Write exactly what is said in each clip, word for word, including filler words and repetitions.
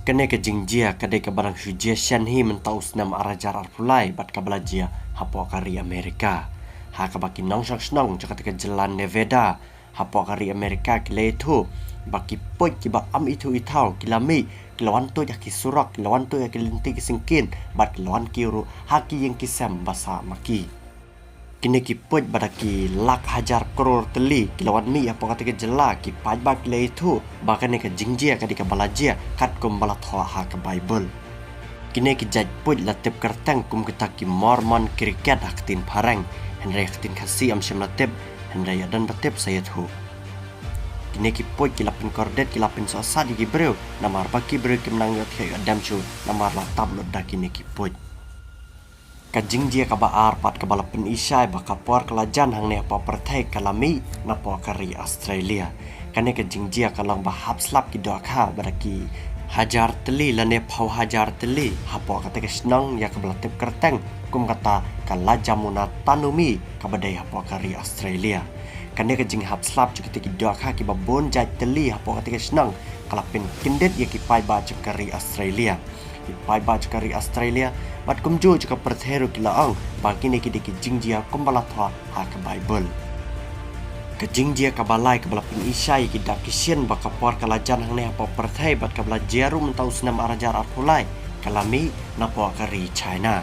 Kane ka jingjia ka dei kaba dang shu jia shen hi mynta u snem ar hajar arphew lai bad kaba la jia hapoh ka ri Amerika. Ha kaba ki nongshong shnong jong kata ka jylla Nevada hapoh ka ri Amerika ki la ïathuh ba ki puit kiba ym ithuh ithaw ki la mih, ki la wan tuid ha ki surok, ki la wan tuid ha ki lynti ki syngkien bad ki la wan kiew ruh ha ki ïing ki sem ba sah ma ki. Kine ki puit ba da ki lak hajar klur tylli ki la wan mih hapoh kata ka jylla, ki paidbah ki la ïathuh ba kane ka jingjia ka dei kaba la jia katkum ba la thoh ha ka Baibl. Kine ki jait puit la tip kyrteng kum kita ki Mormon cricket ha ka ktien phareng, hynrei ha ka ktien Khasi ym shym la tip, hynrei ïa don ba tip sa ïathuh. Kine ki puit ki la pynkordit, ki la pynsohsat ïa ki briew, namar ba ki briew kim nang ïohthiah ïoh dem shuh namar la tap lut da kine ki puit. Ka jingjia kaba ar pat kaba la pyni shai ba ka por ka la jan hangne hapoh pyrthei ka la mih napoh ka ri Australia. Kane ka jingjia ka long ba hap slap ki dohkha ba da ki hajar tylli lane phew hajar tylli hapoh kata ka shnong ïa kaba la tip kyrteng kum kata ka La Jamuna Tanumi kaba dei hapoh ka ri Australia. Kane ka jinghap slap jong kita ki dohkha kiba bun jait tylli hapoh kata ka shnong ka la pynkyndit ïa ki paidbah jong ka ri Australia. Ki paidbah jong ka ri Australia bad kumjuh jong ka pyrthei ruh ki la ong ba kine ki dei ki jingjia kumba la thoh ha ka Baibl. Ka jingjia kaba lai kaba la pyni shai ïa ki dak ki shin ba ka por ka la jan hangne hapoh pyrthei bad kaba la jia ruh mynta u snem ar hajar arphew lai ka la mih napoh ka ri China.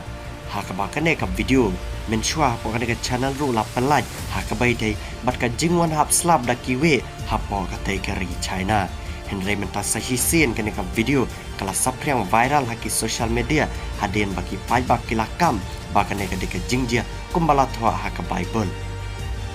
Ha kaba kane ka video mynshuwa hapoh kane ka channel ruh la pynlait ha kaba ïadei bad ka jingwan hap slap da kiwei hapoh katei ka ri China. Hynrei mynta sa shisien kane ka video ka la saphriang viral ha ki social media hadien ba ki paidbah ki la kam ba kane ka dei ka jingjia kumba la thoh ha ka Baibl.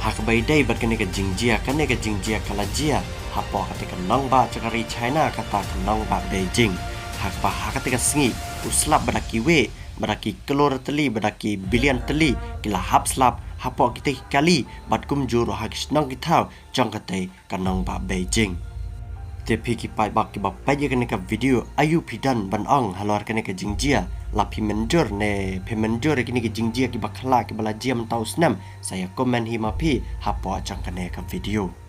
Ha kaba ïadei bad kane ka jingjia, kane ka jingjia ka la jia hapoh katei ka nongbah jong ka ri China, kata ka nongbah Beijing. Ha kaba ha katei ka sngi u slap ba da kiwei, ba da ki klur tylli, ba da ki billion tylli ki la hap slap hapoh kitei ki kali bad kumjuh ruh ha ki shnong ki thaw jong katei ka nongbah Beijing. Te phi ki paidbah kiba peit ïa kane ka video, aïu phi don ban ong halor kane ka jingjia? La phi mynjur ne phi mynjur ïa kine ki jingjia kiba khla kiba la jia mynta u snem? Sa ïa comment hi ma phi hapoh jong kane ka video.